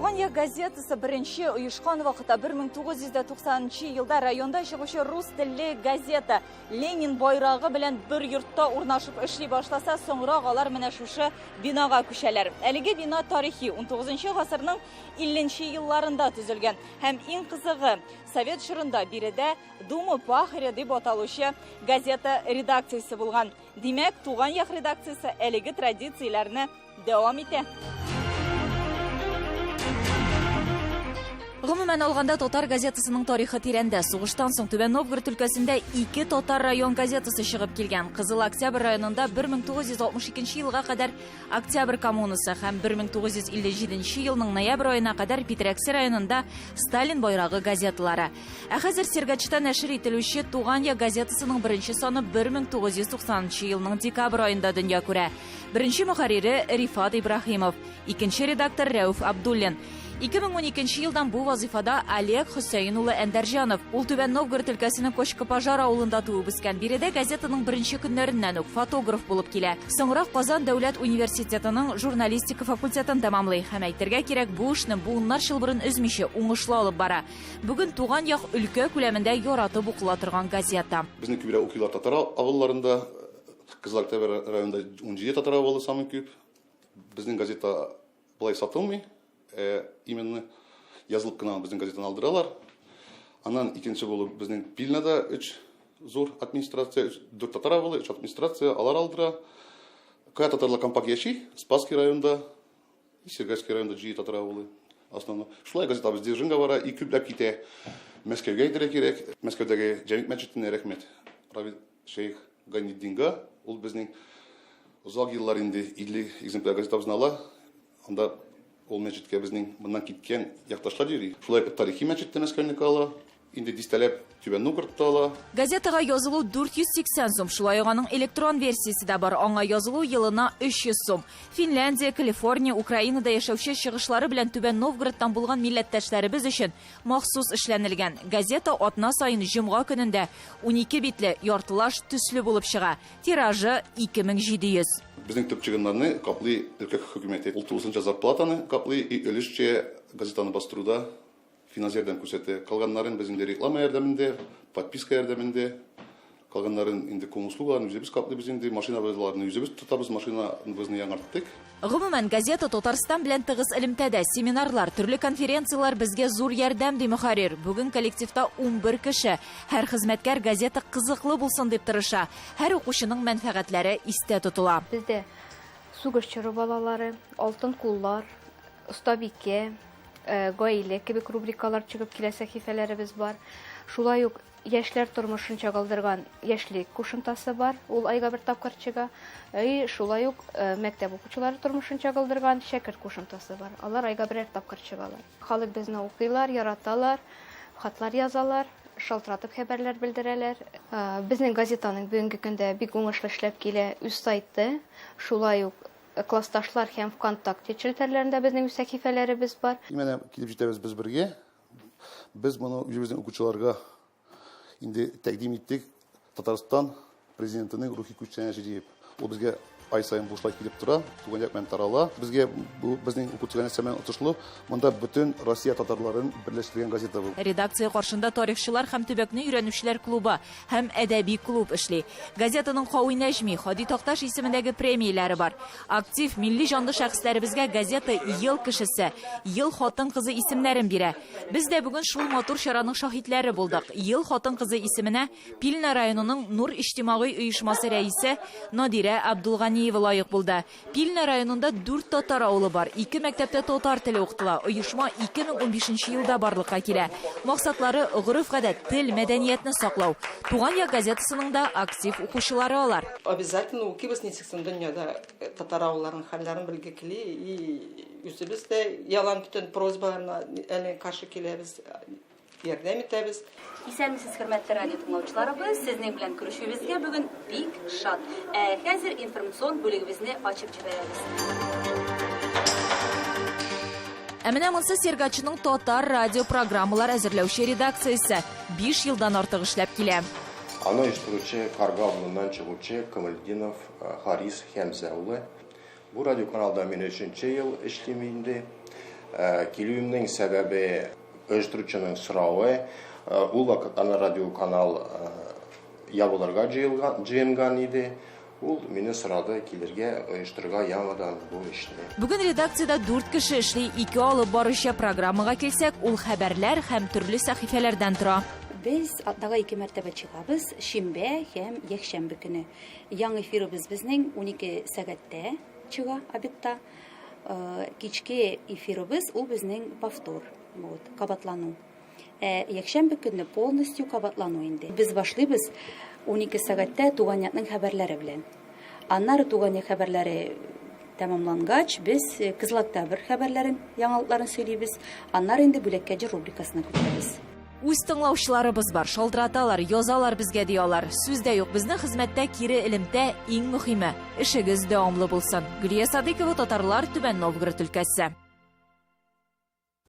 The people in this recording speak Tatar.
Туган як газетасы беренче оешкан вакытта 1990 елда районда чыгучы рус телле газета Ленин байрагы белән бер йортта урнашып эшли башласа, соңрак алар менә шушы бинага күчәләр. Әлеге бина тарихи, 19 гасырның 50 елларында төзелгән. Һәм иң кызыгы, совет чорында биредә Дума пахаря дип аталучы газета редакциясе булган. Димәк, Туган як редакциясе әлеге традицияләрне дәвам итә. Гомумән алганда, татар газетасының тарихы тирәндә. Сугыштан соң Түбән Новгород өлкәсендә ике татар район газетасы чыгып килгән. Кызыл Октябрь районында 1962 елга кадәр Октябрь коммунасы һәм 1957 елның ноябрь аена кадәр Питрәксе районында Сталин байрагы газеталары. Ә хәзер Сергачта нәшер ителүче Туган як газетасының беренче саны 1990 елның декабрь аенда дөнья күрә. Беренче мөхәррире Рифат Ибраһимов, икенче редактор Рәүф Абдуллин. 2012 елдан бу вазыйфада Олег Хөсәен улы Әндәрҗанов. Ул Түбән Новгород өлкәсенең Кочко-Пожар авылында туып үскән. Биредә газетаның беренче көннәреннән үк фотограф булып килә. Соңрак Казан дәүләт университетының журналистика факультетын тәмамлый. Һәм әйтергә кирәк, бу эшне буыннар чылбырын өзмичә, уңышлы алып бара. Бүген Туган як өлкә күләмендә яратып укыла торган газета. Безнең күбрәк укыйлар татар авылларында. Кызыл Октябрь районында 17 татар авылы самый күп. Безнең газета былай сатылмый, э, именно язылып кына безнең газетаны алдыралар. Аннан икенче булып безнең Пильнада өч зур администрация, дүрт татар авылы, өч администрация, алар алдыра. Кая татарлар компакт яши, Спасский районында, Сергачский районында җиде татар авылы. Основном. Шулай газетабыз Дзержинга бара, и күпләп китә. Мәскәүгә әйтергә кирәк. Мәскәүдәге Җәмигъ мәчетенә рәхмәт. Равил Шәех Гайнетдинга, ул безнең озак еллар инде 50 экземпляр газетабызны ала. Анда ул мәчеткә безнең моннан киткән якташлар йөри. Шулай ук тарихи мәчет тә Мәскәүнеке ала. Инде дистәләп Түбән Новгородта ала. Газетага язылу 480 сум, шулай ук аның электрон версиясе дә бар. Аңа язылу елына 300 сум. Финляндия, Калифорния, Украинада яшәүче чыгышлары белән Түбән Новгородтан булган милләттәшләребез өчен махсус эшләнелгән. Газета атна саен җомга көнендә 12 битле, яртылаш төсле булып чыга. Тиражы 2700. Безнең төп чыгымнарны каплый өлкә хөкүмәте. Ул тулысынча зарплатаны каплый и өлешчә газетаны бастыруда финанс ярдәм күрсәтә. Калганнарын без инде реклама ярдәмендә, подписка ярдәмендә, калганнарын инде комуслугаларын үзебез каплыйбыз инде, машинабызларны үзебез тотабыз, машинабызны яңарттык. Гомумән, газета Татарстан белән тыгыз элемтәдә. Семинарлар, төрле конференцияләр безгә зур ярдәм, ди мөхәррир. Бүген коллективта 11 кеше. Һәр хезмәткәр газета кызыклы булсын дип тырыша. Һәр укучының мәнфәгатьләре истә тотыла. Бездә сугыш чоры балалары, алтын куллар, остабикә, э, гаилә кебек рубрикалар чыгып килә сәхифәләребез бар. Шулай ук яшьләр тормышын чагылдырган яшьлек кушымтасы бар, ул айга бер тапкыр чыга. И шулай ук э, мәктәп укучылары тормышын чагылдырган шәкерт кушымтасы бар. Алар айга берәр тапкыр чыгалар. Халык безне укыйлар, яраталар, хатлар язалар, шалтыратып хәбәрләр белдерәләр. Э, безнең газетаның бүгенге көндә бик уңышлы эшләп килә үз сайты, шулай ук Классташлар һәм ВКонтакте челтәрләрендә безнең үз сәхифәләребез бар. Менә килеп җитәбез без бергә. Без моны үзебезнең укучыларга инде тәкъдим иттек. Татарстан президентының рухи күчтәнәче диеп. Ул безгә ай саен бушлай килеп тора, туган як белән тарала. Безгә бу безнең укучылар нәрсә белән отышлы? Монда бөтен Россия татарларын берләштергән газета бу. Редакция каршында тарихчылар һәм төбәкне өйрәнүчеләр клубы һәм әдәби клуб эшли. Газетаның Кави Нәҗми, Һади Такташ исемендәге премияләре бар. Актив, милли җанлы шәхесләребезгә газета Ел кешесе, Ел хатын-кызы исемнәрен бирә. Без дә бүген шул матур чараның шаһитләре булдык. Ел хатын-кызы исеменә Пильна районының Нур иҗтимагый оешмасы рәисе Надирә Абдулганиева лаек булды. Пильна районында дүрт татар авылы бар. Ике мәктәптә татар теле укытыла. Оешма 2015 елда барлыкка килә. Максатлары, гореф-гадәт, тел, мәдәниятне саклау. Туган як газетасының да актив укучылары алар. Обязательно укыйбыз, ничек соң дөньяда татар авылларының хәлләрен белге кили, и үзебез дә ялан бөтен просьбаларына әле каршы киләбез. Ярдәм итәбез. Исәнмесез, хөрмәтле радио тыңлаучыларыбыз! Сезнең белән күрешүебезгә бүген бик шат. Ә хәзер информацион бүлегебезне ачып җибәрәбез. Ә менә монсы Сергачының татар радио программалар әзерләүче редакциясе. 5 елдан артык эшләп килә. Аны оештыручы Карга авылыннан чыгучы Камалетдинов Харис Хәмзә улы. Бу радиоканалда мин өченче ел эшлим инде. Килүемнең сәбәбе оештыручының соравы. Ул вакыттан радиоканал ябылырга җыенган иде. Ул мине сорады килергә, оештырырга яңадан бу эшне. Бүген редакциядә дүрт кеше эшли, ике алып баручы. Программага килсәк, ул хәбәрләр һәм төрле сәхифәләрдән тора. Без атнага ике мәртәбә чыгабыз, шимбә һәм якшәмбе көне. Яңа эфирыбыз безнең 12 сәгатьтә чыга, обедта. Кичке эфирыбыз ул безнең повтор, вот, кабатлану. Ә якшәмбе көнне полностью кабатлану инде. Без башлыйбыз 12 сәгатьтә Туган якның хәбәрләре белән. Аннары Туган як хәбәрләре тәмамлангач, без Кызыл Октябрь хәбәрләрен, яңалыкларын сөйлибез. Аннары инде Бүләккә җыр рубрикасына күчәбез. Үз тыңлаучыларыбыз бар, шалтыраталар, язалар безгә, ди алар. Сүз дә юк, безнең хезмәттә кире элемтә иң мөхиме. Эшегез дәвамлы булсын. Гөлия Садыйкова, Татарлар, Түбән Новгород өлкәсе.